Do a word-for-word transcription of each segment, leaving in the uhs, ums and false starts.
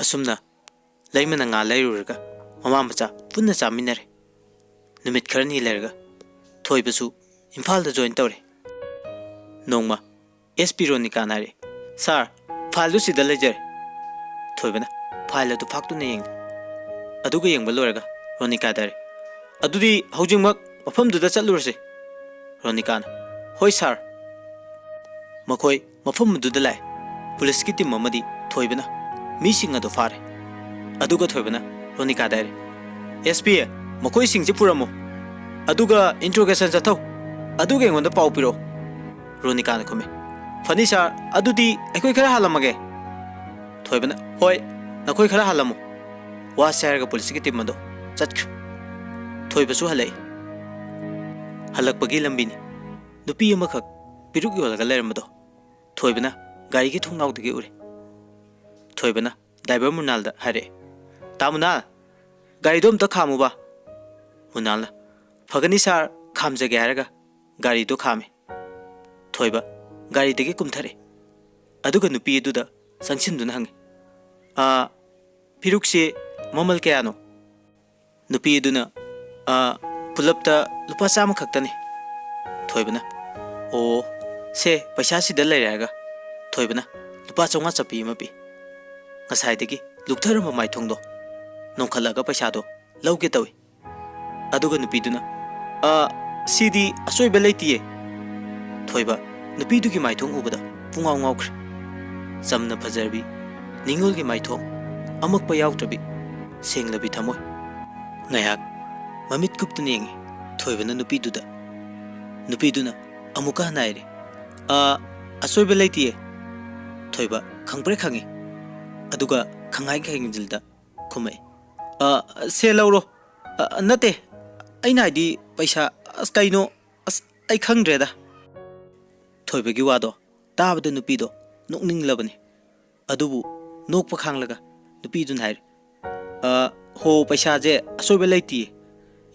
ꯑꯁꯨꯝꯅ ꯂꯩꯃꯅ ꯉꯥ ꯂꯩꯔꯨꯔꯒ ꯃꯃꯥ ꯃꯆꯥ ꯄꯨꯟꯅ ꯆꯥꯃꯤꯟꯅꯔꯦ꯫ ꯅꯨꯃꯤꯠ ꯈꯔꯅꯤ ꯂꯩꯔꯒ ꯊꯣꯏꯕꯁꯨ ꯏꯝꯐꯥꯜꯗ ꯖꯣꯏꯟ ꯇꯧꯔꯦ꯫ ꯅꯣꯡꯃ ꯑꯦꯁ ꯄꯤ ꯔꯣꯅꯤꯀꯥꯅ ꯍꯥꯏꯔꯛꯑꯦ, "ꯁꯥꯔ, ꯐꯥꯏꯜꯗꯨ ꯁꯤꯗ ꯂꯩꯖꯔꯦ꯫" ꯊꯣꯏꯕꯅ ꯐꯥꯏꯜ ꯑꯗꯨ ꯐꯥꯛꯇꯨꯅ ꯌꯦꯡꯉꯦ꯫ ꯑꯗꯨꯒ ꯌꯦꯡꯕ ꯂꯣꯏꯔꯒ ꯔꯣꯅꯤꯀꯥꯗ ꯍꯥꯏꯔꯦ, "ꯑꯗꯨꯗꯤ ꯍꯧꯖꯤꯛꯃꯛ ꯃꯐꯝꯗꯨꯗ ꯆꯠꯂꯨꯔꯁꯤ꯫" ꯔꯣꯅꯤꯀꯥꯅ, "ꯍꯣꯏ ꯁꯥꯔ꯫" ꯃꯈꯣꯏ ꯃꯐꯝ ꯑꯗꯨꯗ ꯂꯥꯛꯑꯦ꯫ ꯄꯨꯂꯤꯁꯀꯤ ꯇꯤꯝ ꯑꯃꯗꯤ ꯊꯣꯏꯕꯅ ꯃꯤꯁꯤꯡ ꯑꯗꯨ ꯐꯥꯔꯦ꯫ ꯑꯗꯨꯒ ꯊꯣꯏꯕꯅ ꯔꯣꯅꯤꯀꯥꯗ ꯍꯥꯏꯔꯦ, "ꯑꯦꯁ ꯄꯤ, ꯃꯈꯣꯏꯁꯤꯡꯁꯦ ꯄꯨꯔꯝꯃꯨ, ꯑꯗꯨꯒ ꯏꯟꯇ꯭ꯔꯣꯒꯦꯁꯟ ꯆꯠꯊꯧ, ꯑꯗꯨꯒ ꯑꯩꯉꯣꯟꯗ ꯄꯥꯎ ꯄꯤꯔꯛꯎ꯫" ꯔꯣꯅꯤꯀꯥꯅ ꯈꯨꯝꯃꯦ, "ꯐꯅꯤ ꯁꯥꯔ, ꯑꯗꯨꯗꯤ ꯑꯩꯈꯣꯏ ꯈꯔ ꯍꯥꯜꯂꯝꯃꯒꯦ꯫" ꯊꯣꯏꯕꯅ, "ꯍꯣꯏ, ꯅꯈꯣꯏ ꯈꯔ ꯍꯥꯜꯂꯝꯃꯨ꯫" ꯋꯥꯁꯦ ꯍꯥꯏꯔꯒ ꯄꯨꯂꯤꯁꯀꯤ ꯇꯤꯝ ꯑꯗꯣ ꯆꯠꯈ꯭ꯔꯦ꯫ ꯊꯣꯏꯕꯁꯨ ꯍꯜꯂꯛꯏ꯫ ꯍꯜꯂꯛꯄꯒꯤ ꯂꯝꯕꯤꯅꯤ꯫ ꯅꯨꯄꯤ ꯑꯃꯈꯛ ꯄꯤꯔꯨꯛ ꯌꯣꯜꯂꯒ ꯂꯩꯔꯝꯕꯗꯣ ꯊꯣꯏꯕꯅ ꯒꯥꯔꯤꯒꯤ ꯊꯣꯡꯅꯥꯎꯗꯒꯤ ꯎꯔꯦ꯫ ꯊꯣꯏꯕꯅ ꯗ꯭ꯔꯥꯏꯚꯔ ꯃꯨꯅꯥꯜꯗ ꯍꯥꯏꯔꯛꯑꯦ, "ꯇꯥ ꯃꯨꯅꯥꯜ, ꯒꯥꯔꯤꯗꯣ ꯑꯝꯇ ꯈꯥꯝꯃꯨꯕ꯫" ꯃꯨꯅꯥꯜꯅ, "ꯐꯒꯅꯤ ꯁꯥꯔ, ꯈꯥꯝꯖꯒꯦ" ꯍꯥꯏꯔꯒ ꯒꯥꯔꯤꯗꯣ ꯈꯥꯝꯃꯦ꯫ ꯊꯣꯏꯕ ꯒꯥꯔꯤꯗꯒꯤ ꯀꯨꯝꯊꯔꯛꯑꯦ꯫ ꯑꯗꯨꯒ ꯅꯨꯄꯤ ꯑꯗꯨꯗ ꯆꯪꯁꯤꯟꯗꯨꯅ ꯍꯪꯉꯤ, "ꯑꯥ, ꯄꯤꯔꯨꯛꯁꯤ ꯃꯃꯜ ꯀꯌꯥꯅꯣ?" ꯅꯨꯄꯤ ꯑꯗꯨꯅ, "ꯑꯥ, ꯄꯨꯂꯞꯇ ꯂꯨꯄꯥ ꯆꯥꯝꯃ ꯈꯛꯇꯅꯤ꯫" ꯊꯣꯏꯕꯅ, "ꯑꯣ, ꯁꯦ, ꯄꯩꯁꯥꯁꯤꯗ ꯂꯩꯔꯦ" ꯍꯥꯏꯔꯒ ꯊꯣꯏꯕꯅ ꯂꯨꯄꯥ ꯆꯥꯝꯃꯉꯥ ꯆꯞꯄꯤ ꯑꯃ ꯄꯤ꯫ ꯉꯁꯥꯏꯗꯒꯤ ꯂꯨꯞꯊꯔꯝꯕ ꯃꯥꯏꯊꯣꯡꯗꯣ ꯅꯣꯡꯈꯠꯂꯒ ꯄꯩꯁꯥꯗꯣ ꯂꯧꯒꯦ ꯇꯧꯏ꯫ ꯑꯗꯨꯒ ꯅꯨꯄꯤꯗꯨꯅ, "ꯑ, ꯁꯤꯗꯤ ꯑꯁꯣꯏꯕ ꯂꯩꯇꯤꯌꯦ꯫" ꯊꯣꯏꯕ ꯅꯨꯄꯤꯗꯨꯒꯤ ꯃꯥꯏꯊꯣꯡ ꯎꯕꯗ ꯄꯨꯡꯉꯥꯎ ꯉꯥꯎꯈ꯭ꯔꯦ꯫ ꯆꯝꯅ ꯐꯖꯔꯕꯤ, ꯅꯤꯡꯉꯣꯜꯒꯤ ꯃꯥꯏꯊꯣꯡ, ꯑꯃꯛꯄ ꯌꯥꯎꯗ꯭ꯔꯕꯤ, ꯁꯦꯡꯂꯕꯤ ꯊꯃꯣꯏ꯫ ꯉꯥꯏꯍꯥꯛ ꯃꯃꯤꯠ ꯀꯨꯞꯇꯨꯅ ꯌꯦꯡꯉꯤ ꯊꯣꯏꯕꯅ ꯅꯨꯄꯤꯗꯨꯗ꯫ ꯅꯨꯄꯤꯗꯨꯅ ꯑꯃꯨꯛꯀ ꯍꯟꯅ ꯍꯥꯏꯔꯦ, "ꯑ, ꯑꯁꯣꯏꯕ ꯂꯩꯇꯤꯌꯦ꯫" ꯊꯣꯏꯕ ꯈꯪꯄ꯭ꯔꯦꯛ ꯈꯪꯉꯤ꯫ ꯑꯗꯨꯒ ꯈꯪꯉꯥꯏ ꯈꯪꯖꯤꯜꯗ ꯈꯨꯝꯃꯛꯏ, "ꯑ, ꯁꯦ ꯂꯧꯔꯣ꯫ ꯑ, ꯅꯠꯇꯦ, ꯑꯩꯅ ꯍꯥꯏꯗꯤ ꯄꯩꯁꯥ, ꯑꯁ, ꯀꯩꯅꯣ, ꯑꯁ, ꯑꯩ ꯈꯪꯗ꯭ꯔꯦꯗ꯫" ꯊꯣꯏꯕꯒꯤ ꯋꯥꯗꯣ ꯇꯥꯕꯗ ꯅꯨꯄꯤꯗꯣ ꯅꯣꯛꯅꯤꯡꯂꯕꯅꯤ꯫ ꯑꯗꯨꯕꯨ ꯅꯣꯛꯄ ꯈꯥꯡꯂꯒ ꯅꯨꯄꯤꯗꯨꯅ ꯍꯥꯏꯔꯦ, "ꯑ, ꯍꯣ, ꯄꯩꯁꯥꯁꯦ ꯑꯁꯣꯏꯕ ꯂꯩꯇꯤꯌꯦ,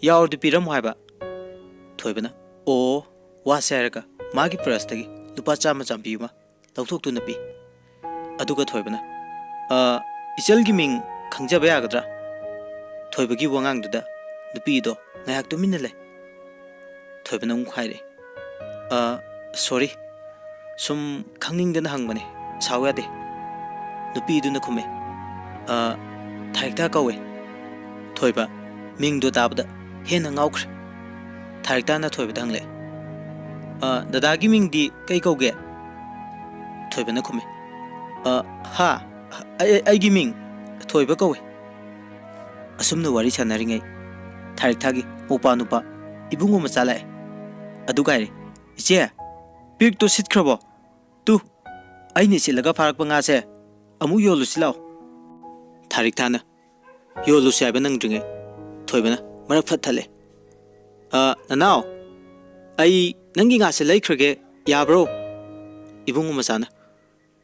ꯌꯥꯎꯔꯗꯤ ꯄꯤꯔꯝꯃꯣ ꯍꯥꯏꯕ꯫" ꯊꯣꯏꯕꯅ, "ꯑꯣ, ꯋꯥꯁꯦ" ꯍꯥꯏꯔꯒ ꯃꯥꯒꯤ ꯄꯔꯁꯇꯒꯤ ꯂꯨꯄꯥ ꯆꯥꯝꯃ ꯆꯥꯝꯕꯤ ꯑꯃ ꯂꯧꯊꯣꯛꯇꯨꯅ ꯄꯤ꯫ ꯑꯗꯨꯒ ꯊꯣꯏꯕꯅ, "ꯑ, "ꯏꯆꯜꯒꯤ ꯃꯤꯡ ꯈꯪꯖꯕ ꯌꯥꯒꯗ꯭ꯔꯥ?" ꯊꯣꯏꯕꯒꯤ ꯋꯥꯉꯥꯡꯗꯨꯗ ꯅꯨꯄꯤꯗꯣ ꯉꯥꯏꯍꯥꯛ ꯇꯨꯃꯤꯟꯅ ꯂꯩ꯫ ꯊꯣꯏꯕꯅ ꯑꯃꯨꯛ ꯍꯥꯏꯔꯦ, "ꯑ, sorry, ꯁꯨꯝ ꯈꯪꯅꯤꯡꯗꯅ ꯍꯪꯕꯅꯦ, ꯁꯥꯎ ꯌꯥꯗꯦ꯫" ꯅꯨꯄꯤꯗꯨꯅ ꯈꯨꯝꯃꯦ, "ꯑ, ꯊꯥꯔꯤꯛꯊꯥ ꯀꯧꯋꯦ꯫" ꯊꯣꯏꯕ ꯃꯤꯡꯗꯣ ꯇꯥꯕꯗ ꯍꯦꯟꯅ ꯉꯥꯎꯈ꯭ꯔꯦ꯫ ꯊꯥꯔꯤꯛꯊꯥꯅ ꯊꯣꯏꯕꯗ ꯍꯪꯂꯛꯑꯦ, "ꯑ, ꯗꯗꯥꯒꯤ ꯃꯤꯡꯗꯤ ꯀꯩ ꯀꯧꯒꯦ?" ꯊꯣꯏꯕꯅ ꯈꯨꯝꯃꯦ, "ꯑ, ꯍꯥ, ꯑꯩ-, ꯑꯩꯒꯤ ꯃꯤꯡ ꯊꯣꯏꯕ ꯀꯧꯋꯦ꯫" ꯑꯁꯨꯝꯅ ꯋꯥꯔꯤ ꯁꯥꯟꯅꯔꯤꯉꯩ, ꯊꯥꯔꯤꯛꯊꯥꯒꯤ ꯃꯧꯄꯥ ꯅꯨꯄꯥ ꯏꯕꯨꯡꯉꯣ ꯃꯆꯥ ꯂꯥꯛꯑꯦ꯫ ꯑꯗꯨꯒ ꯍꯥꯏꯔꯦ, "ꯏꯆꯦ, ꯄꯤꯔꯤꯛꯇꯣ ꯁꯤꯠꯈ꯭ꯔꯕꯣ? ꯇꯨ, ꯑꯩꯅ ꯏꯁꯤꯠꯂꯒ ꯐꯥꯔꯛꯄ ꯉꯥꯁꯦ ꯑꯃꯨꯛ ꯌꯣꯜꯂꯨꯁꯤ ꯂꯥꯛꯑꯣ꯫" ꯊꯥꯔꯤꯛꯊꯥꯅ ꯌꯣꯜꯂꯨꯁꯤ ꯍꯥꯏꯕ ꯅꯪꯗ꯭ꯔꯤꯉꯩ, ꯊꯣꯏꯕꯅ ꯃꯔꯛ ꯐꯠ ꯊꯠꯂꯦ꯫ "ꯑ, ꯅꯅꯥꯎ, ꯑꯩ ꯅꯪꯒꯤ ꯉꯥꯁꯦ ꯂꯩꯈ꯭ꯔꯒꯦ, ꯌꯥꯕ꯭ꯔꯣ?" ꯏꯕꯨꯡꯉꯣ ꯃꯆꯥꯅ,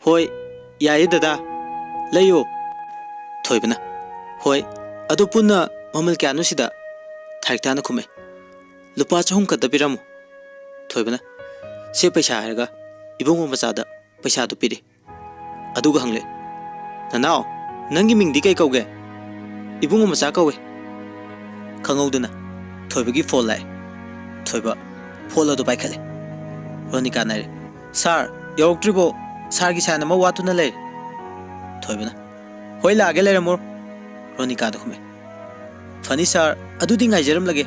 "ꯍꯣꯏ, ꯌꯥꯏꯌꯦ ꯗꯗꯥ, ꯂꯩꯌꯣ꯫" ꯊꯣꯏꯕꯅ, "ꯍꯣꯏ, ꯑꯗꯣ ꯄꯨꯟꯅ ꯃꯃꯜ ꯀꯌꯥꯅꯣ ꯁꯤꯗ?" ꯊꯥꯔꯤꯛꯊꯥꯅ ꯈꯨꯝꯃꯦ, "ꯂꯨꯄꯥ ꯆꯍꯨꯝ ꯈꯛꯇ ꯄꯤꯔꯝꯃꯨ꯫" ꯊꯣꯏꯕꯅ, "ꯁꯦ ꯄꯩꯁꯥ" ꯍꯥꯏꯔꯒ ꯏꯕꯨꯡꯉꯣ ꯃꯆꯥꯗ ꯄꯩꯁꯥꯗꯨ ꯄꯤꯔꯦ꯫ ꯑꯗꯨꯒ ꯍꯪꯂꯦ, "ꯅꯅꯥꯎ, ꯅꯪꯒꯤ ꯃꯤꯡꯗꯤ ꯀꯩ ꯀꯧꯒꯦ?" "ꯏꯕꯨꯡꯉꯣ ꯃꯆꯥ ꯀꯧꯋꯦ꯫" ꯈꯪꯍꯧꯗꯅ ꯊꯣꯏꯕꯒꯤ ꯐꯣꯟ ꯂꯥꯛꯑꯦ꯫ ꯊꯣꯏꯕ ꯐꯣꯟ ꯑꯗꯨ ꯄꯥꯏꯈꯠꯂꯦ꯫ ꯔꯣꯅꯤꯀꯥꯅ ꯍꯥꯏꯔꯦ, "ꯁꯥꯔ, ꯌꯧꯔꯛꯇ꯭ꯔꯤꯕꯣ? ꯁꯥꯔꯒꯤ ꯁꯥꯏꯟ ꯑꯃ ꯋꯥꯠꯇꯨꯅ ꯂꯩꯔꯦ꯫" ꯊꯣꯏꯕꯅ, "ꯍꯣꯏ, ꯂꯥꯛꯑꯒꯦ, ꯂꯩꯔꯝꯃꯣ꯫" ꯔꯣꯅꯤꯀꯥꯗ ꯈꯨꯝꯃꯦ꯫ "ꯐꯅꯤ ꯁꯥꯔ, ꯑꯗꯨꯗꯤ ꯉꯥꯏꯖꯔꯝꯂꯒꯦ꯫"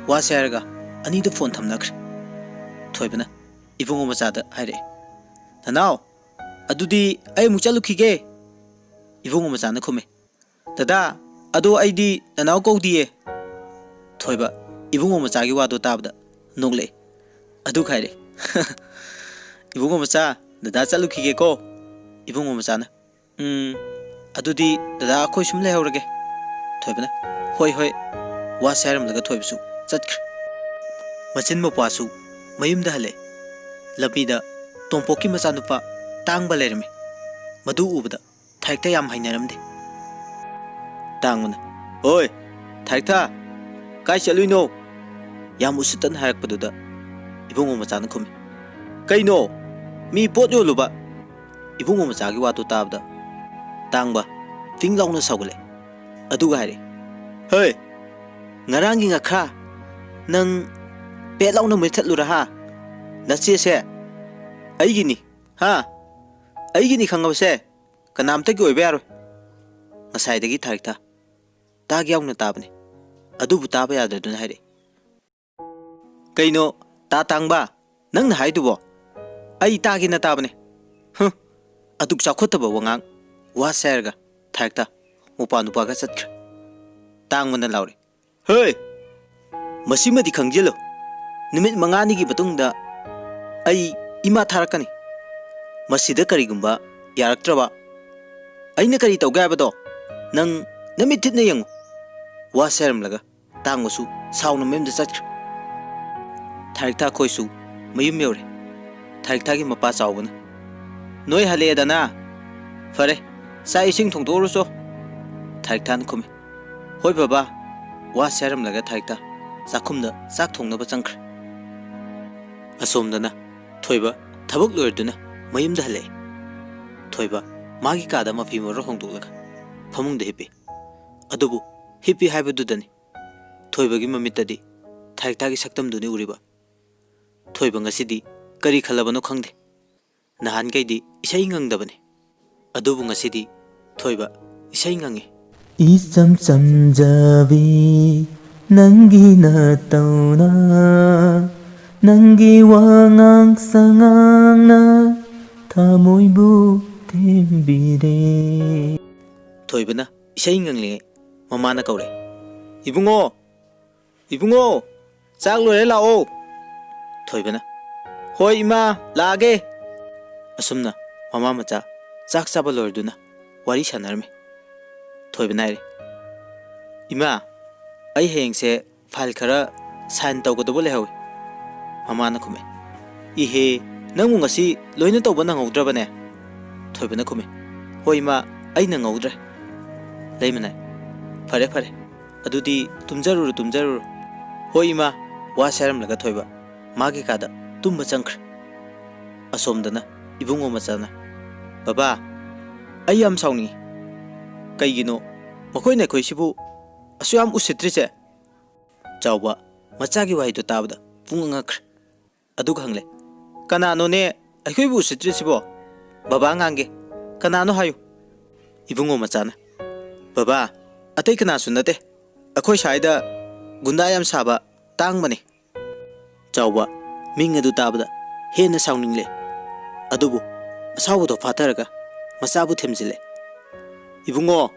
ꯋꯥꯁꯦ ꯍꯥꯏꯔꯒ ꯑꯅꯤꯗꯨ ꯐꯣꯟ ꯊꯝꯅꯈ꯭ꯔꯦ꯫ ꯊꯣꯏꯕꯅ ꯏꯕꯨꯡꯉꯣ ꯃꯆꯥꯗ ꯍꯥꯏꯔꯛꯑꯦ, "ꯅꯅꯥꯎ, ꯑꯗꯨꯗꯤ ꯑꯩ ꯑꯃꯨꯛ ꯆꯠꯂꯨꯈꯤꯒꯦ꯫" ꯏꯕꯨꯡꯉꯣ ꯃꯆꯥꯅ ꯈꯨꯝꯃꯦ, "ꯗꯗꯥ, ꯑꯗꯣ ꯑꯩꯗꯤ ꯅꯅꯥꯎ ꯀꯧꯗꯤꯌꯦ꯫" ꯊꯣꯏꯕ ꯏꯕꯨꯡꯉꯣ ꯃꯆꯥꯒꯤ ꯋꯥꯗꯣ ꯇꯥꯕꯗ ꯅꯣꯛꯂꯛꯑꯦ꯫ ꯑꯗꯨꯒ ꯍꯥꯏꯔꯦ, "ꯏꯕꯨꯡꯉꯣ ꯃꯆꯥ, ꯗꯗꯥ ꯆꯠꯂꯨꯈꯤꯒꯦꯀꯣ꯫" ꯏꯕꯨꯡꯉꯣ ꯃꯆꯥꯅ, "ꯎꯝ, ꯑꯗꯨꯗꯤ ꯗꯗꯥ ꯑꯩꯈꯣꯏ ꯁꯨꯝ ꯂꯩꯍꯧꯔꯒꯦ꯫" ꯊꯣꯏꯕꯅ, "ꯍꯣꯏ, ꯍꯣꯏ꯫" ꯋꯥꯁꯦ ꯍꯥꯏꯔꯝꯂꯒ ꯊꯣꯏꯕꯁꯨ ꯆꯠꯈ꯭ꯔꯦ꯫ ꯃꯆꯤꯟ ꯃꯧꯄ꯭ꯋꯥꯁꯨ ꯃꯌꯨꯝꯗ ꯍꯜꯂꯛꯑꯦ꯫ ꯂꯝꯕꯤꯗ ꯇꯣꯝꯄꯣꯛꯀꯤ ꯃꯆꯥꯅꯨꯄꯥ ꯇꯥꯡꯕ ꯂꯩꯔꯝꯃꯤ꯫ ꯃꯗꯨ ꯎꯕꯗ ꯊꯥꯔꯤꯛꯊꯥ ꯌꯥꯝ ꯍꯩꯅꯔꯝꯗꯦ꯫ ꯇꯥꯡꯕꯅ, "ꯑꯣꯏ, ꯊꯥꯔꯤꯛꯊꯥ, ꯀꯥꯏ ꯆꯠꯂꯨꯏꯅꯣ?" ꯌꯥꯝ ꯎꯁꯤꯠꯇꯅ ꯍꯥꯏꯔꯛꯄꯗꯨꯗ ꯏꯕꯨꯡꯉꯣ ꯃꯆꯥꯅ ꯈꯨꯝꯃꯤ, "ꯀꯩꯅꯣ? ꯃꯤ ꯄꯣꯠ ꯌꯣꯜꯂꯨꯕ?" ꯏꯕꯨꯡꯉꯣ ꯃꯆꯥꯒꯤ ꯋꯥꯗꯨ ꯇꯥꯕꯗ ꯇꯥꯡꯕ ꯐꯤꯡ ꯂꯥꯎꯅ ꯁꯥꯎꯒꯠꯂꯦ꯫ ꯑꯗꯨꯒ ꯍꯥꯏꯔꯦ, "ꯍꯦ, ꯉꯔꯥꯡꯒꯤ ꯉꯥꯈꯥ ꯅꯪ ꯄꯦꯠ ꯂꯥꯎꯅ ꯃꯨꯊꯠꯂꯨꯔꯥ ꯍꯥ? ꯅꯆꯦꯁꯦ ꯑꯩꯒꯤꯅꯤ ꯍꯥ? ꯑꯩꯒꯤꯅꯤ ꯈꯪꯉꯕꯁꯦ ꯀꯅꯥꯝꯇꯒꯤ ꯑꯣꯏꯕ ꯌꯥꯔꯣꯏ꯫" ꯉꯁꯥꯏꯗꯒꯤ ꯊꯥꯔꯤꯛꯊꯥ ꯇꯥꯒꯦ ꯌꯥꯎꯅ ꯇꯥꯕꯅꯦ, ꯑꯗꯨꯕꯨ ꯇꯥꯕ ꯌꯥꯗ꯭ꯔꯗꯨꯅ ꯍꯥꯏꯔꯛꯑꯦ, "ꯀꯩꯅꯣ ꯇꯥ ꯇꯥꯡꯕ, ꯅꯪꯅ ꯍꯥꯏꯗꯨꯕꯣ? ꯑꯩ ꯇꯥꯒꯦꯅ ꯇꯥꯕꯅꯦ꯫ ꯍꯨꯝ, ꯑꯗꯨꯛ ꯆꯥꯎꯈꯠꯇꯕ ꯋꯥꯉꯥꯡ, ꯋꯥ ꯁꯦ ꯍꯥꯏꯔꯒ ꯊꯥꯔꯤꯛꯊꯥ ꯃꯄꯥ ꯅꯨꯄꯥꯒ ꯆꯠꯈ꯭ꯔꯦ꯫" ꯇꯥꯡꯕꯅ ꯂꯥꯎꯔꯦ, "ꯍꯦ! ꯃꯁꯤꯃꯗꯤ ꯈꯪꯖꯤꯜꯂꯨ, ꯅꯨꯃꯤꯠ ꯃꯉꯥꯅꯤꯒꯤ ꯃꯇꯨꯡꯗ ꯑꯩ ꯏꯃꯥ ꯊꯥꯔꯛꯀꯅꯤ꯫ ꯃꯁꯤꯗ ꯀꯔꯤꯒꯨꯝꯕ ꯌꯥꯔꯛꯇ꯭ꯔꯕ ꯑꯩꯅ ꯀꯔꯤ ꯇꯧꯒꯦ ꯍꯥꯏꯕꯗꯣ ꯅꯪ ꯅꯃꯤꯠ ꯊꯤꯠꯅ ꯌꯦꯡꯉꯨ꯫" ꯋꯥ ꯁꯦꯔꯝꯂꯒ ꯇꯥꯡꯕꯁꯨ ꯁꯥꯎꯅ ꯃꯌꯨꯝꯗ ꯆꯠꯈ꯭ꯔꯦ꯫ ꯊꯥꯔꯤꯛꯊꯥ ꯈꯣꯏꯁꯨ ꯃꯌꯨꯝ ꯌꯧꯔꯦ꯫ ꯊꯥꯔꯤꯛꯊꯥꯒꯤ ꯃꯄꯥ ꯆꯥꯎꯕꯅ, "ꯅꯣꯏ ꯍꯜꯂꯛꯑꯦꯗꯅ? ꯐꯔꯦ, ꯆꯥꯛ ꯏꯁꯤꯡ ꯊꯣꯡꯗꯣꯛꯎꯔꯣ ꯆꯣ꯫" ꯊꯥꯔꯤꯛꯊꯥꯅ ꯈꯨꯝꯃꯤ, "ꯍꯣꯏ ꯕꯕꯥ꯫" ꯋꯥ ꯁꯦꯔꯝꯂꯒ ꯊꯥꯔꯤꯛꯊꯥ ꯆꯥꯛꯈꯨꯝꯗ ꯆꯥꯛ ꯊꯣꯡꯅꯕ ꯆꯪꯈ꯭ꯔꯦ꯫ ꯑꯁꯣꯝꯗꯅ ꯊꯣꯏꯕ ꯊꯕꯛ ꯂꯣꯏꯔꯗꯨꯅ ꯃꯌꯨꯝꯗ ꯍꯜꯂꯛꯏ꯫ ꯊꯣꯏꯕ ꯃꯥꯒꯤ ꯀꯥꯗ ꯃꯐꯤ ꯃꯔꯣꯜ ꯍꯣꯡꯗꯣꯛꯂꯒ ꯐꯃꯨꯡꯗ ꯍꯤꯞꯄꯤ꯫ ꯑꯗꯨꯕꯨ ꯍꯤꯞꯄꯤ ꯍꯥꯏꯕꯗꯨꯗꯅꯤ ꯊꯣꯏꯕꯒꯤ ꯃꯃꯤꯠꯇꯗꯤ ꯊꯥꯔꯤꯛꯊꯥꯒꯤ ꯁꯛꯇꯝꯗꯨꯅꯤ ꯎꯔꯤꯕ꯫ ꯊꯣꯏꯕ ꯉꯁꯤꯗꯤ ꯀꯔꯤ ꯈꯜꯂꯕꯅꯣ ꯈꯪꯗꯦ꯫ ꯅꯍꯥꯟꯈꯩꯗꯤ ꯏꯁꯩ ꯉꯪꯗꯕꯅꯤ꯫ ꯑꯗꯨꯕꯨ ꯉꯁꯤꯗꯤ ꯊꯣꯏꯕ ꯏꯁꯩ ꯉꯪꯉꯤ꯫ ꯏꯆꯝ ꯆꯝꯖꯕꯤ ꯅꯪꯒꯤ ꯅꯇꯧꯅ, ꯅꯪꯒꯤ ꯋꯥꯉꯥꯡ ꯁꯉꯥꯡꯅ ꯊꯃꯣꯏꯕꯨ ꯊꯦꯝꯕꯤꯔꯦ꯫ ꯊꯣꯏꯕꯅ ꯏꯁꯩ ꯉꯪꯂꯤꯉꯩ ꯃꯃꯥꯅ ꯀꯧꯔꯦ, "ꯏꯕꯨꯡꯉꯣ! ꯏꯕꯨꯡꯉꯣ! ꯆꯥꯛ ꯂꯣꯏꯔꯦ ꯂꯥꯛꯑꯣ!" ꯊꯣꯏꯕꯅ, "ꯍꯣꯏ ꯏꯃꯥ, ꯂꯥꯛꯑꯒꯦ!" ꯑꯁꯨꯝꯅ ꯃꯃꯥ ꯃꯆꯥ ꯆꯥꯛ ꯆꯥꯕ ꯂꯣꯏꯔꯗꯨꯅ ꯋꯥꯔꯤ ꯁꯥꯟꯅꯔꯝꯃꯤ꯫ ꯊꯣꯏꯕꯅ ꯍꯥꯏꯔꯦ, "ꯏꯃꯥ, ꯑꯩ ꯍꯌꯦꯡꯁꯦ ꯐꯥꯏꯜ ꯈꯔ ꯁꯥꯏꯟ ꯇꯧꯒꯗꯕ ꯂꯩꯍꯧꯋꯤ꯫" ꯃꯃꯥꯅ ꯈꯨꯝꯃꯦ, "ꯏꯍꯦ, ꯅꯪꯕꯨ ꯉꯁꯤ ꯂꯣꯏꯅ ꯇꯧꯕ ꯅꯪꯍꯧꯗ꯭ꯔꯕꯅꯦ?" ꯊꯣꯏꯕꯅ ꯈꯨꯝꯃꯦ, "ꯍꯣꯏ ꯏꯃꯥ, ꯑꯩ ꯅꯪꯍꯧꯗ꯭ꯔꯦ꯫" ꯂꯩꯃꯅ, "ꯐꯔꯦ ꯐꯔꯦ, ꯑꯗꯨꯗꯤ ꯇꯨꯝꯖꯔꯨꯔꯣ ꯇꯨꯝꯖꯔꯨꯔꯣ꯫" "ꯍꯣꯏ ꯏꯃꯥ꯫" ꯋꯥ ꯁꯦꯔꯝꯂꯒ ꯊꯣꯏꯕ ꯃꯥꯒꯤ ꯀꯥꯗ ꯇꯨꯝꯕ ꯆꯪꯈ꯭ꯔꯦ꯫ ꯑꯁꯣꯝꯗꯅ ꯏꯕꯨꯡꯉꯣ ꯃꯆꯥꯅ, "ꯕꯕꯥ, ꯑꯩ ꯌꯥꯝ ꯁꯥꯎꯅꯤꯡꯉꯤ꯫ "ꯀꯩꯒꯤꯅꯣ ꯃꯈꯣꯏꯅ ꯑꯩꯈꯣꯏꯁꯤꯕꯨ ꯑꯁꯨꯛ ꯌꯥꯝ ꯎꯁꯤꯠꯇ꯭ꯔꯤꯁꯦ?" ꯆꯥꯎꯕ ꯃꯆꯥꯒꯤ ꯋꯥꯍꯩꯗꯣ ꯇꯥꯕꯗ ꯄꯨꯡꯉꯛ ꯉꯛꯈ꯭ꯔꯦ꯫ ꯑꯗꯨꯒ ꯍꯪꯂꯦ, "ꯀꯅꯥꯅꯣꯅꯦ ꯑꯩꯈꯣꯏꯕꯨ ꯎꯁꯤꯠꯇ꯭ꯔꯤꯁꯤꯕꯣ? ꯕꯕꯥ ꯉꯥꯡꯒꯦ, ꯀꯅꯥꯅꯣ ꯍꯥꯏꯌꯨ꯫" ꯏꯕꯨꯡꯉꯣ ꯃꯆꯥꯅ, "ꯕꯕꯥ, ꯑꯇꯩ ꯀꯅꯥꯁꯨ ꯅꯠꯇꯦ, ꯑꯩꯈꯣꯏ ꯁ꯭ꯋꯥꯏꯗ ꯒꯨꯟꯗꯥ ꯌꯥꯝ ꯁꯥꯕ ꯇꯥꯡꯕꯅꯦ꯫" ꯆꯥꯎꯕ ꯃꯤꯡ ꯑꯗꯨ ꯇꯥꯕꯗ ꯍꯦꯟꯅ ꯁꯥꯎꯅꯤꯡꯂꯦ꯫ ꯑꯗꯨꯕꯨ ꯑꯁꯥꯎꯕꯗꯣ ꯐꯥꯊꯔꯒ ꯃꯆꯥꯕꯨ ꯊꯦꯝꯖꯤꯜꯂꯦ꯫ "ꯏꯕꯨꯡꯉꯣ,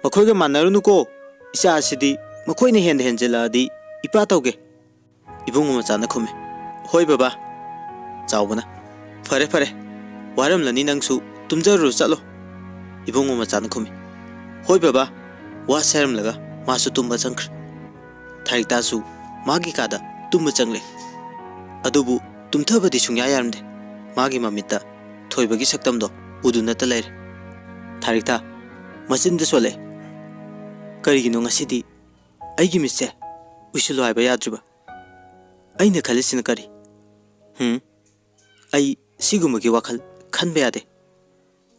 ꯃꯈꯣꯏꯒ ꯃꯥꯟꯅꯔꯨꯅꯨꯀꯣ꯫ ꯏꯆꯥ ꯑꯁꯤꯗꯤ ꯃꯈꯣꯏꯅ ꯍꯦꯟꯅ ꯍꯦꯟꯖꯤꯜꯂꯛꯑꯗꯤ ꯏꯄꯥ ꯇꯧꯒꯦ꯫" ꯏꯕꯨꯡꯉꯣ ꯃꯆꯥꯅ ꯈꯨꯝꯃꯤ, "ꯍꯣꯏ ꯕꯕꯥ꯫" ꯆꯥꯎꯕꯅ, "ꯐꯔꯦ ꯐꯔꯦ, ꯋꯥꯔꯝꯂꯅꯤ ꯅꯪꯁꯨ, ꯇꯨꯝꯖꯔꯨꯔꯣ ꯆꯠꯂꯣ꯫" ꯏꯕꯨꯡꯉꯣ ꯃꯆꯥꯅ ꯈꯨꯝꯃꯤ, "ꯍꯣꯏ ꯕꯕꯥ꯫" ꯋꯥ ꯁꯦꯔꯝꯂꯒ ꯃꯥꯁꯨ ꯇꯨꯝꯕ ꯆꯪꯈ꯭ꯔꯦ꯫ ꯊꯥꯔꯤꯛꯇꯥꯁꯨ ꯃꯥꯒꯤ ꯀꯥꯗ ꯇꯨꯝꯕ ꯆꯪꯂꯦ꯫ ꯑꯗꯨꯕꯨ ꯇꯨꯝꯊꯕꯗꯤ ꯁꯨꯡꯌꯥ ꯌꯥꯔꯝꯗꯦ꯫ ꯃꯥꯒꯤ ꯃꯃꯤꯠꯇ ꯊꯣꯏꯕꯒꯤ ꯁꯛꯇꯝꯗꯣ ꯎꯗꯨꯅꯇ ꯂꯩꯔꯦ꯫ ꯊꯥꯔꯤꯛꯇꯥ ꯃꯆꯤꯟꯗ ꯁꯣꯜꯂꯦ, "ꯀꯔꯤꯒꯤꯅꯣ ꯉꯁꯤꯗꯤ ꯑꯩꯒꯤ ꯃꯤꯠꯁꯦ ꯎꯏꯁꯤꯜꯂꯣ ꯍꯥꯏꯕ ꯌꯥꯗ꯭ꯔꯤꯕ? ꯑꯩꯅ ꯈꯜꯂꯤꯁꯤꯅ ꯀꯔꯤ? ꯍꯨꯝ? ꯑꯩ ꯁꯤꯒꯨꯝꯕꯒꯤ ꯋꯥꯈꯜ ꯈꯟꯕ ꯌꯥꯗꯦ꯫"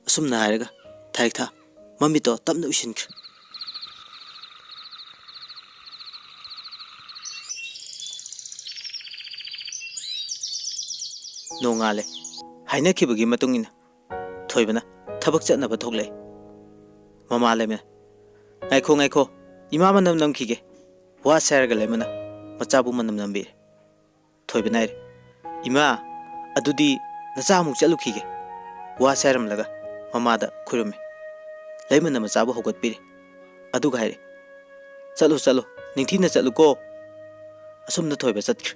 ꯑꯁꯨꯝꯅ ꯍꯥꯏꯔꯒ ꯊꯥꯔꯤꯛꯊꯥ ꯃꯃꯤꯠꯇꯣ ꯇꯞꯅ ꯎꯏꯁꯤꯟꯈ꯭ꯔꯦ꯫ ꯅꯣꯡꯉꯥꯜꯂꯦ꯫ ꯍꯥꯏꯅꯈꯤꯕꯒꯤ ꯃꯇꯨꯡ ꯏꯟꯅ ꯊꯣꯏꯕꯅ ꯊꯕꯛ ꯆꯠꯅꯕ ꯊꯣꯛꯂꯛꯑꯦ꯫ ꯃꯃꯥ ꯂꯩꯃꯅ, "ꯉꯥꯏꯈꯣ, ꯉꯥꯏꯈꯣ, ꯏꯃꯥ ꯃꯅꯝ ꯅꯝꯈꯤꯒꯦ꯫" ꯋꯥꯁꯦ ꯍꯥꯏꯔꯒ ꯂꯩꯃꯅ ꯃꯆꯥꯕꯨ ꯃꯅꯝ ꯅꯝꯕꯤꯔꯦ꯫ ꯊꯣꯏꯕꯅ ꯍꯥꯏꯔꯦ, "ꯏꯃꯥ, ꯑꯗꯨꯗꯤ ꯅꯆꯥ ꯑꯃꯨꯛ ꯆꯠꯂꯨꯈꯤꯒꯦ꯫" ꯋꯥꯁꯦ ꯍꯥꯏꯔꯝꯂꯒ ꯃꯃꯥꯗ ꯈꯨꯔꯨꯝꯃꯦ꯫ ꯂꯩꯃꯅ ꯃꯆꯥꯕꯨ ꯍꯧꯒꯠꯄꯤꯔꯦ꯫ ꯑꯗꯨꯒ ꯍꯥꯏꯔꯦ, "ꯆꯠꯂꯣ, ꯆꯠꯂꯣ, ꯅꯤꯡꯊꯤꯅ ꯆꯠꯂꯨꯀꯣ꯫" ꯑꯁꯨꯝꯅ ꯊꯣꯏꯕ ꯆꯠꯈ꯭ꯔꯦ꯫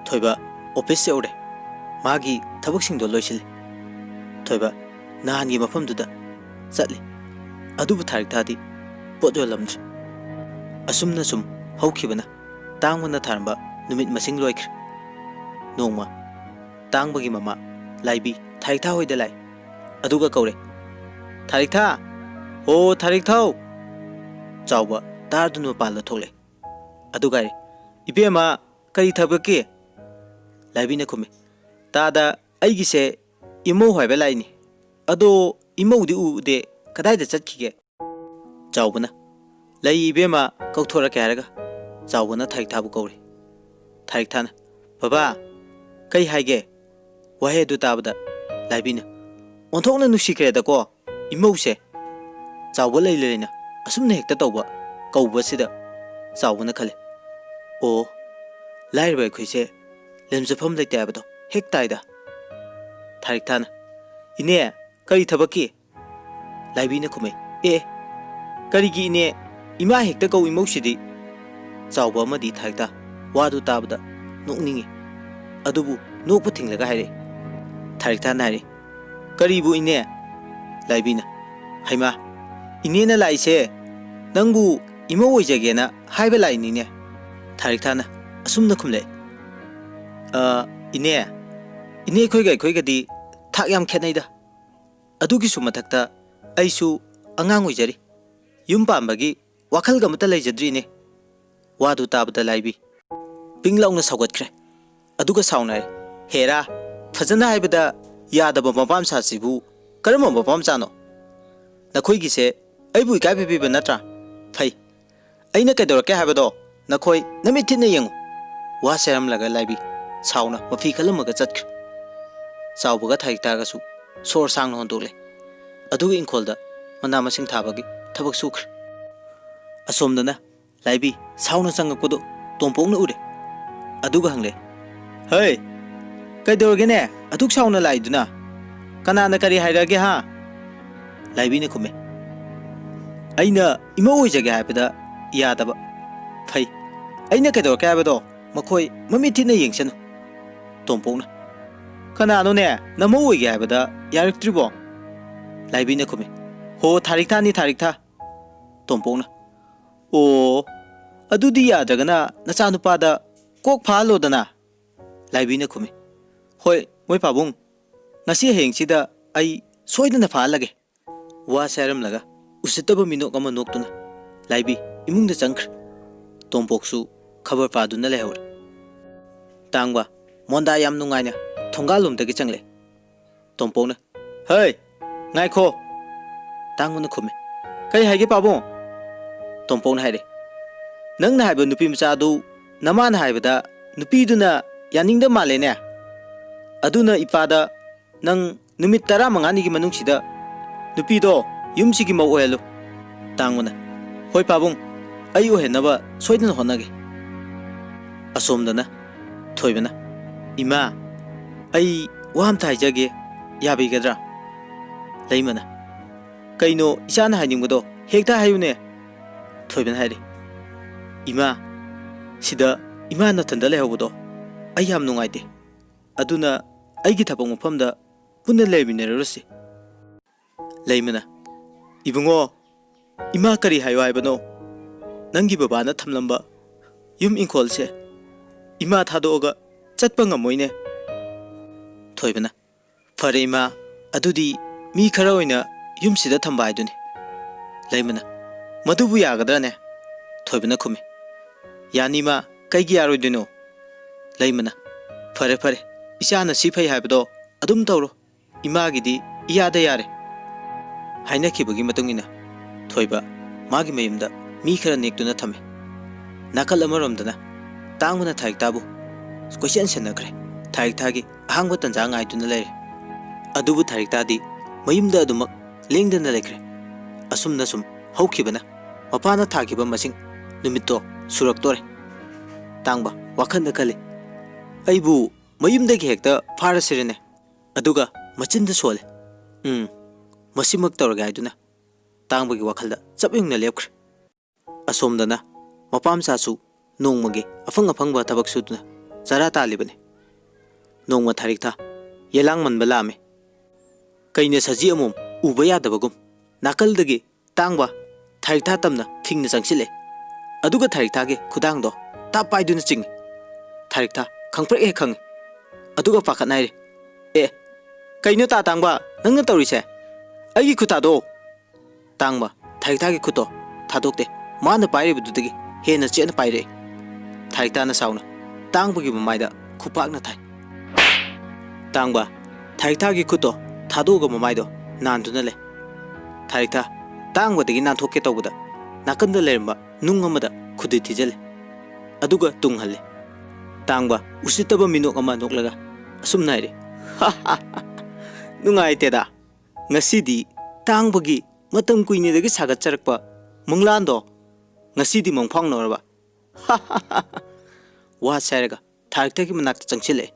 ꯊꯣꯏꯕ ꯑꯣꯐꯤꯁ ꯌꯧꯔꯦ꯫ ꯃꯥꯒꯤ ꯊꯕꯛꯁꯤꯡꯗꯣ ꯂꯣꯏꯁꯤꯜꯂꯤ꯫ ꯊꯣꯏꯕ ꯅꯍꯥꯟꯒꯤ ꯃꯐꯝꯗꯨꯗ ꯆꯠꯂꯤ꯫ ꯑꯗꯨꯕꯨ ꯊꯥꯔꯤꯛꯊꯥꯗꯤ ꯄꯣꯠ ꯌꯣꯜꯂꯝꯗ꯭ꯔꯦ꯫ ꯑꯁꯨꯝꯅ ꯁꯨꯝ ꯍꯧꯈꯤꯕꯅ ꯇꯥꯡꯕꯅ ꯊꯥꯔꯝꯕ ꯅꯨꯃꯤꯠ ꯃꯁꯤꯡ ꯂꯣꯏꯈ꯭ꯔꯦ꯫ ꯅꯣꯡꯃ ꯇꯥꯡꯕꯒꯤ ꯃꯃꯥ ꯂꯥꯏꯕꯤ ꯊꯥꯔꯤꯛꯊꯥ ꯍꯣꯏꯗ ꯂꯥꯛꯏ꯫ ꯑꯗꯨꯒ ꯀꯧꯔꯦ, "ꯊꯥꯔꯤꯛꯊꯥ! ꯍꯣ ꯊꯥꯔꯤꯛꯊꯥꯎ!" ꯆꯥꯎꯕ ꯇꯥꯔꯗꯨꯅ ꯃꯄꯥꯟꯗ ꯊꯣꯛꯂꯛꯑꯦ꯫ ꯑꯗꯨꯒ ꯍꯥꯏꯔꯦ, "ꯏꯕꯦꯝꯃ, ꯀꯔꯤ ꯊꯕꯛꯀꯤ?" ꯂꯥꯏꯕꯤꯅ ꯈꯨꯝꯃꯤ, "ꯇꯥꯗ, ꯑꯩꯒꯤꯁꯦ ꯏꯃꯧ ꯍꯥꯏꯕ ꯂꯥꯛꯏꯅꯤ꯫ ꯑꯗꯣ ꯏꯃꯧꯗꯤ ꯎꯗꯦ, ꯀꯗꯥꯏꯗ ꯆꯠꯈꯤꯒꯦ?" ꯆꯥꯎꯕꯅ, "ꯂꯩ ꯏꯕꯦꯝꯃ, ꯀꯧꯊꯣꯔꯛꯀꯦ" ꯍꯥꯏꯔꯒ ꯆꯥꯎꯕꯅ ꯊꯥꯔꯤꯛꯊꯥꯕꯨ ꯀꯧꯔꯤ꯫ ꯊꯥꯔꯤꯛꯊꯥꯅ, "ꯕꯕꯥ, ꯀꯩ ꯍꯥꯏꯒꯦ?" ꯋꯥꯍꯩ ꯑꯗꯨ ꯇꯥꯕꯗ ꯂꯥꯏꯕꯤꯅ, "ꯑꯣꯟꯊꯣꯛꯅ ꯅꯨꯡꯁꯤꯈ꯭ꯔꯦꯗꯀꯣ ꯏꯃꯧꯁꯦ꯫ ꯆꯥꯎꯕ ꯂꯩ ꯂꯩꯅ ꯑꯁꯨꯝꯅ ꯍꯦꯛꯇ ꯇꯧꯕ" ꯀꯧꯕꯁꯤꯗ ꯆꯥꯎꯕꯅ ꯈꯜꯂꯤ, "ꯑꯣ, ꯂꯥꯏꯔꯕ ꯑꯩꯈꯣꯏꯁꯦ ꯂꯦꯝꯖꯐꯝ ꯂꯩꯇꯦ ꯍꯥꯏꯕꯗꯣ ꯍꯦꯛ ꯇꯥꯏꯗ"꯫ ꯊꯥꯔꯤꯛꯊꯥꯅ, "ꯏꯅꯦ, ꯀꯔꯤ ꯊꯕꯛꯀꯤ?" ꯂꯥꯏꯕꯤꯅ ꯈꯨꯝꯃꯦ, "ꯑꯦ, ꯀꯔꯤꯒꯤ ꯏꯅꯦ? ꯏꯃꯥ ꯍꯦꯛꯇ ꯀꯧ ꯏꯃꯧꯁꯤꯗꯤ"꯫ ꯆꯥꯎꯕ ꯑꯃꯗꯤ ꯊꯥꯔꯤꯛꯊꯥ ꯋꯥꯗꯨ ꯇꯥꯕꯗ ꯅꯣꯛꯅꯤꯡꯉꯤ꯫ ꯑꯗꯨꯕꯨ ꯅꯣꯛꯄ ꯊꯤꯡꯂꯒ ꯍꯥꯏꯔꯛꯏ꯫ ꯊꯥꯔꯤꯛꯊꯥꯅ ꯍꯥꯏꯔꯤ, "ꯀꯔꯤꯕꯨ ꯏꯅꯦ?" ꯂꯥꯏꯕꯤꯅ, "ꯍꯩꯃꯥ, ꯏꯅꯦꯅ ꯂꯥꯛꯏꯁꯦ ꯅꯪꯕꯨ ꯏꯃꯧ ꯑꯣꯏꯖꯒꯦꯅ ꯍꯥꯏꯕ ꯂꯥꯛꯏꯅꯤꯅꯦ"꯫ ꯊꯥꯔꯤꯛꯊꯥꯅ ꯑꯁꯨꯝꯅ ꯈꯨꯝꯂꯛꯏ, "ꯑ, ꯏꯅꯦ, ꯏꯅꯦ ꯑꯩꯈꯣꯏꯒ ꯑꯩꯈꯣꯏꯒꯗꯤ ꯊꯥꯛ ꯌꯥꯝ ꯈꯦꯠꯅꯩꯗ꯫ ꯑꯗꯨꯒꯤꯁꯨ ꯃꯊꯛꯇ ꯑꯩꯁꯨ ꯑꯉꯥꯡ ꯑꯣꯏꯖꯔꯤ꯫ ꯌꯨꯝ ꯄꯥꯟꯕꯒꯤ ꯋꯥꯈꯜꯒ ꯑꯃꯠꯇ ꯂꯩꯖꯗ꯭ꯔꯤꯅꯦ"꯫ ꯋꯥꯗꯨ ꯇꯥꯕꯗ ꯂꯥꯏꯕꯤ ꯄꯤꯡ ꯂꯥꯎꯅ ꯁꯥꯎꯒꯠꯈ꯭ꯔꯦ꯫ ꯑꯗꯨꯒ ꯁꯥꯎꯅꯔꯦ, "ꯍꯦꯔꯥ, ꯐꯖꯅ ꯍꯥꯏꯕꯗ ꯌꯥꯗꯕ ꯃꯄꯥ ꯃꯆꯥꯁꯤꯕꯨ ꯀꯔꯝꯕ ꯃꯄꯥ ꯃꯆꯥꯅꯣ? ꯅꯈꯣꯏꯒꯤꯁꯦ ꯑꯩꯕꯨ ꯏꯀꯥꯏ ꯄꯤꯕꯤꯕ ꯅꯠꯇ꯭ꯔꯥ? ꯐꯩ, ꯑꯩꯅ ꯀꯩꯗꯧꯔꯛꯀꯦ ꯍꯥꯏꯕꯗꯣ ꯅꯈꯣꯏ ꯅꯃꯤꯠ ꯊꯤꯠꯅ ꯌꯦꯡꯉꯨ"꯫ ꯋꯥ ꯁꯦꯔꯝꯂꯒ ꯂꯥꯏꯕꯤ ꯁꯥꯎꯅ ꯃꯐꯤ ꯈꯜꯂꯝꯃꯒ ꯆꯠꯈ꯭ꯔꯦ꯫ ꯆꯥꯎꯕꯒ ꯊꯥꯔꯤꯛꯊꯥꯒꯁꯨ ꯁꯣꯔ ꯁꯥꯡꯅ ꯍꯣꯟꯗꯣꯛꯂꯦ꯫ ꯑꯗꯨꯒ ꯏꯪꯈꯣꯜꯗ ꯃꯅꯥ ꯃꯁꯤꯡ ꯊꯥꯕꯒꯤ ꯊꯕꯛ ꯁꯨꯈ꯭ꯔꯦ꯫ ꯑꯁꯣꯝꯗꯅ ꯂꯥꯏꯕꯤ ꯁꯥꯎꯅ ꯆꯪꯉꯛꯄꯗꯨ ꯇꯣꯝꯄꯣꯛꯅ ꯎꯔꯦ꯫ ꯑꯗꯨꯒ ꯍꯪꯂꯦ, "ꯍꯩ, ꯀꯩꯗꯧꯔꯒꯦꯅꯦ ꯑꯗꯨꯛ ꯁꯥꯎꯅ ꯂꯥꯛꯏꯗꯨꯅ? ꯀꯅꯥꯅ ꯀꯔꯤ ꯍꯥꯏꯔꯛꯑꯒꯦ ꯍꯥ?" ꯂꯥꯏꯕꯤꯅ ꯈꯨꯝꯃꯦ, "ꯑꯩꯅ ꯏꯃꯧ ꯑꯣꯏꯖꯒꯦ ꯍꯥꯏꯕꯗ ꯌꯥꯗꯕ꯫ ꯐꯩ, ꯑꯩꯅ ꯀꯩꯗꯧꯔꯛꯀꯦ ꯍꯥꯏꯕꯗꯣ ꯃꯈꯣꯏ ꯃꯃꯤꯠ ꯊꯤꯠꯅ ꯌꯦꯡꯁꯅꯨ"꯫ ꯇꯣꯝꯄꯣꯛꯅ, "ꯀꯅꯥꯅꯣꯅꯦ ꯅꯃꯧ ꯑꯣꯏꯒꯦ ꯍꯥꯏꯕꯗ ꯌꯥꯔꯛꯇ꯭ꯔꯤꯕꯣ?" ꯂꯥꯏꯕꯤꯅ ꯈꯨꯝꯃꯤ, "ꯍꯣ, ꯊꯥꯔꯤꯛꯊꯥꯅꯤ, ꯊꯥꯔꯤꯛꯊꯥ"꯫ ꯇꯣꯝꯄꯣꯛꯅ, "ꯑꯣ, ꯑꯗꯨꯗꯤ ꯌꯥꯗ꯭ꯔꯒꯅ ꯅꯆꯥꯅꯨꯄꯥꯗ ꯀꯣꯛ ꯐꯥꯍꯜꯂꯣꯗꯅ"꯫ ꯂꯥꯏꯕꯤꯅ ꯈꯨꯝꯃꯤ, "ꯍꯣꯏ, ꯃꯣꯏ ꯄꯥꯕꯨꯡ, ꯉꯁꯤ ꯍꯌꯦꯡꯁꯤꯗ ꯑꯩ ꯁꯣꯏꯗꯅ ꯐꯥꯍꯜꯂꯒꯦ"꯫ ꯋꯥ ꯁꯥꯏꯔꯝꯂꯒ ꯎꯁꯤꯠꯇꯕ ꯃꯤꯅꯣꯛ ꯑꯃ ꯅꯣꯛꯇꯨꯅ ꯂꯥꯏꯕꯤ ꯏꯃꯨꯡꯗ ꯆꯪꯈ꯭ꯔꯦ꯫ ꯇꯣꯝꯄꯣꯛꯁꯨ ꯈꯕꯔ ꯄꯥꯗꯨꯅ ꯂꯩꯍꯧꯔꯦ꯫ ꯇꯥꯡꯕ ꯃꯣꯟꯗꯥ ꯌꯥꯝ ꯅꯨꯡꯉꯥꯏꯅ ꯊꯣꯡꯒꯥꯜꯂꯣꯝꯗꯒꯤ ꯆꯪꯂꯦ꯫ ꯇꯣꯝꯄꯣꯛꯅ, "ꯍꯩ, ꯉꯥꯏꯈꯣ!" ꯇꯥꯡꯕꯅ ꯈꯨꯝꯃꯤ, "ꯀꯩ ꯍꯥꯏꯒꯦ ꯄꯥꯕꯨꯡ?" ꯇꯣꯝꯄꯣꯛꯅ ꯍꯥꯏꯔꯦ, "ꯅꯪꯅ ꯍꯥꯏꯕ ꯅꯨꯄꯤ ꯃꯆꯥꯗꯨ ꯅꯃꯥꯅ ꯍꯥꯏꯕꯗ ꯅꯨꯄꯤꯗꯨꯅ ꯌꯥꯅꯤꯡꯗꯕ ꯃꯥꯜꯂꯦꯅꯦ꯫ ꯑꯗꯨꯅ ꯏꯄꯥꯗ ꯅꯪ ꯅꯨꯃꯤꯠ ꯇꯔꯥꯃꯉꯥꯅꯤꯒꯤ ꯃꯅꯨꯡꯁꯤꯗ ꯅꯨꯄꯤꯗꯣ ꯌꯨꯝꯁꯤꯒꯤ ꯃꯧ ꯑꯣꯏꯍꯜꯂꯨ꯫" ꯇꯥꯡꯕꯅ, "ꯍꯣꯏ ꯄꯥꯕꯨꯡ, ꯑꯩ ꯑꯣꯏꯍꯟꯅꯕ ꯁꯣꯏꯗꯅ ꯍꯣꯠꯅꯒꯦ꯫" ꯑꯁꯣꯝꯗꯅ ꯊꯣꯏꯕꯅ, "ꯏꯃꯥ, ꯑꯩ ꯋꯥ ꯑꯝꯇ ꯍꯥꯏꯖꯒꯦ, ꯌꯥꯕꯤꯒꯗ꯭ꯔꯥ?" ꯂꯩꯃꯅ, "ꯀꯩꯅꯣ ꯏꯆꯥꯅ ꯍꯥꯏꯅꯤꯡꯕꯗꯣ ꯍꯦꯛꯇ ꯍꯥꯏꯌꯨꯅꯦ꯫" ꯊꯣꯏꯕꯅ ꯍꯥꯏꯔꯤ, "ꯏꯃꯥ, ꯁꯤꯗ ꯏꯃꯥ ꯅꯊꯟꯗ ꯂꯩꯍꯧꯕꯗꯣ ꯑꯩ ꯌꯥꯝ ꯅꯨꯡꯉꯥꯏꯇꯦ꯫ ꯑꯗꯨꯅ ꯑꯩꯒꯤ ꯊꯕꯛ ꯃꯐꯝꯗ ꯄꯨꯟꯅ ꯂꯩꯃꯤꯟꯅꯔꯨꯔꯁꯤ꯫" ꯂꯩꯃꯅ, "ꯏꯕꯨꯡꯉꯣ, ꯏꯃꯥ ꯀꯔꯤ ꯍꯥꯏꯌꯣ ꯍꯥꯏꯕꯅꯣ? ꯅꯪꯒꯤ ꯕꯕꯥꯅ ꯊꯝꯂꯝꯕ ꯌꯨꯝ ꯏꯪꯈꯣꯜꯁꯦ ꯏꯃꯥ ꯊꯥꯗꯣꯛꯑꯒ ꯆꯠꯄ ꯉꯝꯃꯣꯏꯅꯦ꯫" ꯊꯣꯏꯕꯅ, "ꯐꯔꯦ ꯏꯃꯥ, ꯑꯗꯨꯗꯤ ꯃꯤ ꯈꯔ ꯑꯣꯏꯅ ꯌꯨꯝꯁꯤꯗ ꯊꯝꯕ ꯍꯥꯏꯗꯨꯅꯤ꯫" ꯂꯩꯃꯅ, "ꯃꯗꯨꯕꯨ ꯌꯥꯒꯗ꯭ꯔꯅꯦ?" ꯊꯣꯏꯕꯅ ꯈꯨꯝꯃꯤ, "ꯌꯥꯅꯤ ꯏꯃꯥ, ꯀꯩꯒꯤ ꯌꯥꯔꯣꯏꯗꯣꯏꯅꯣ?" ꯂꯩꯃꯅ, "ꯐꯔꯦ ꯐꯔꯦ, ꯏꯆꯥꯅ ꯁꯤ ꯐꯩ ꯍꯥꯏꯕꯗꯣ ꯑꯗꯨꯝ ꯇꯧꯔꯣ꯫ ꯏꯃꯥꯒꯤꯗꯤ ꯏꯌꯥꯗ ꯌꯥꯔꯦ꯫" ꯍꯥꯏꯅꯈꯤꯕꯒꯤ ꯃꯇꯨꯡ ꯏꯟꯅ ꯊꯣꯏꯕ ꯃꯥꯒꯤ ꯃꯌꯨꯝꯗ ꯃꯤ ꯈꯔ ꯅꯦꯛꯇꯨꯅ ꯊꯝꯃꯤ꯫ ꯅꯥꯀꯜ ꯑꯃꯔꯣꯝꯗꯅ ꯇꯥꯡꯕꯅ ꯊꯥꯔꯤꯛꯇꯥꯕꯨ ꯀꯣꯏꯁꯦꯟ ꯁꯦꯟꯅꯈ꯭ꯔꯦ꯫ ꯊꯥꯔꯤꯛꯇꯥꯒꯤ ꯑꯍꯥꯡꯕ ꯇꯟꯖꯥ ꯉꯥꯏꯗꯨꯅ ꯂꯩꯔꯦ꯫ ꯑꯗꯨꯕꯨ ꯊꯥꯔꯤꯛꯇꯥꯗꯤ ꯃꯌꯨꯝꯗ ꯑꯗꯨꯃꯛ ꯂꯦꯡꯗꯅ ꯂꯩꯈ꯭ꯔꯦ꯫ ꯑꯁꯨꯝꯅ ꯁꯨꯝ ꯍꯧꯈꯤꯕꯅ ꯃꯄꯥꯅ ꯊꯥꯈꯤꯕ ꯃꯁꯤꯡ ꯅꯨꯃꯤꯠꯇꯣ ꯁꯨꯔꯛꯇꯣꯔꯦ꯫ ꯇꯥꯡꯕ ꯋꯥꯈꯜꯗ ꯈꯜꯂꯤ, "ꯑꯩꯕꯨ ꯃꯌꯨꯝꯗꯒꯤ ꯍꯦꯛꯇ ꯐꯥꯔꯁꯤꯔꯅꯦ?" ꯑꯗꯨꯒ ꯃꯆꯤꯟꯗ ꯁꯣꯜꯂꯦ, "ꯎꯝ, ꯃꯁꯤꯃꯛ ꯇꯧꯔꯒꯦ" ꯍꯥꯏꯗꯨꯅ ꯇꯥꯡꯕꯒꯤ ꯋꯥꯈꯜꯗ ꯆꯞ ꯌꯨꯡꯅ ꯂꯦꯞꯈ꯭ꯔꯦ꯫ ꯑꯁꯣꯝꯗꯅ ꯃꯄꯥ ꯃꯆꯥꯁꯨ ꯅꯣꯡꯃꯒꯤ ꯑꯐꯪ ꯑꯐꯪꯕ ꯊꯕꯛ ꯁꯨꯗꯨꯅ ꯆꯔꯥ ꯇꯥꯜꯂꯤꯕꯅꯤ꯫ ꯅꯣꯡꯃ ꯊꯥꯔꯤꯛꯊꯥ ꯌꯦꯂꯥꯡ ꯃꯟꯕ ꯂꯥꯛꯑꯝꯃꯤ꯫ ꯀꯩꯅ ꯁꯖꯤ ꯑꯃꯣꯝ ꯎꯕ ꯌꯥꯗꯕꯒꯨꯝ ꯅꯥꯀꯜꯗꯒꯤ ꯇꯥꯡꯕ ꯊꯥꯔꯤꯛꯊꯥ ꯇꯝꯅ ꯊꯤꯡꯅ ꯆꯪꯁꯤꯜꯂꯦ꯫ ꯑꯗꯨꯒ ꯊꯥꯔꯤꯛꯊꯥꯒꯤ ꯈꯨꯗꯥꯡꯗꯣ ꯇꯥꯞ ꯄꯥꯏꯗꯨꯅ ꯆꯤꯡꯉꯤ꯫ ꯊꯥꯔꯤꯛꯊꯥ ꯈꯪꯄ꯭ꯔꯦꯛ ꯍꯦꯛ ꯈꯪꯉꯤ꯫ ꯑꯗꯨꯒ ꯄꯥꯈꯠꯅ ꯍꯥꯏꯔꯤ, "ꯑꯦ, ꯀꯩꯅꯣ ꯇꯥ ꯇꯥꯡꯕ, ꯅꯪꯅ ꯇꯧꯔꯤꯁꯦ? ꯑꯩꯒꯤ ꯈꯨꯠ ꯊꯥꯗꯣꯛꯑꯣ!" ꯇꯥꯡꯕ ꯊꯥꯔꯤꯛꯊꯥꯒꯤ ꯈꯨꯠꯇꯣ ꯊꯥꯗꯣꯛꯇꯦ꯫ ꯃꯥꯅ ꯄꯥꯏꯔꯤꯕꯗꯨꯗꯒꯤ ꯍꯦꯟꯅ ꯆꯦꯠꯅ ꯄꯥꯏꯔꯛꯏ꯫ ꯊꯥꯔꯤꯛꯊꯥꯅ ꯁꯥꯎꯅ ꯇꯥꯡꯕꯒꯤ ꯃꯃꯥꯏꯗ ꯈꯨꯄꯥꯛꯅ ꯊꯥꯏ꯫ ꯇꯥꯡꯕ ꯊꯥꯔꯤꯛꯊꯥꯒꯤ ꯈꯨꯠꯇꯣ ꯊꯥꯗꯣꯛꯑꯒ ꯃꯃꯥꯏꯗꯣ ꯅꯥꯟꯗꯨꯅ ꯂꯩ꯫ ꯊꯥꯔꯤꯛꯊꯥ ꯇꯥꯡꯕꯗꯒꯤ ꯅꯥꯟꯊꯣꯛꯀꯦ ꯇꯧꯕꯗ ꯅꯥꯀꯟꯗ ꯂꯩꯔꯝꯕ ꯅꯨꯡ ꯑꯃꯗ ꯈꯨꯗꯤ ꯊꯤꯖꯤꯜꯂꯦ꯫ ꯑꯗꯨꯒ ꯇꯨꯡꯍꯜꯂꯦ꯫ ꯇꯥꯡꯕ ꯎꯁꯤꯠꯇꯕ ꯃꯤꯅꯣꯛ ꯑꯃ ꯅꯣꯛꯂꯒ ꯑꯁꯨꯝꯅ ꯍꯥꯏꯔꯦ, "ꯅꯨꯡꯉꯥꯏꯇꯦꯗ꯫ ꯉꯁꯤꯗꯤ ꯇꯥꯡꯕꯒꯤ ꯃꯇꯝ ꯀꯨꯏꯅꯗꯒꯤ ꯁꯥꯒꯠꯆꯔꯛꯄ ꯃꯪꯂꯥꯟꯗꯣ ꯉꯁꯤꯗꯤ ꯃꯪꯐꯥꯎꯅꯔꯕ?" ꯋꯥꯁꯦ ꯍꯥꯏꯔꯒ ꯊꯥꯔꯤꯛꯊꯥꯒꯤ ꯃꯅꯥꯛꯇ ꯆꯪꯁꯤꯜꯂꯛꯑꯦ꯫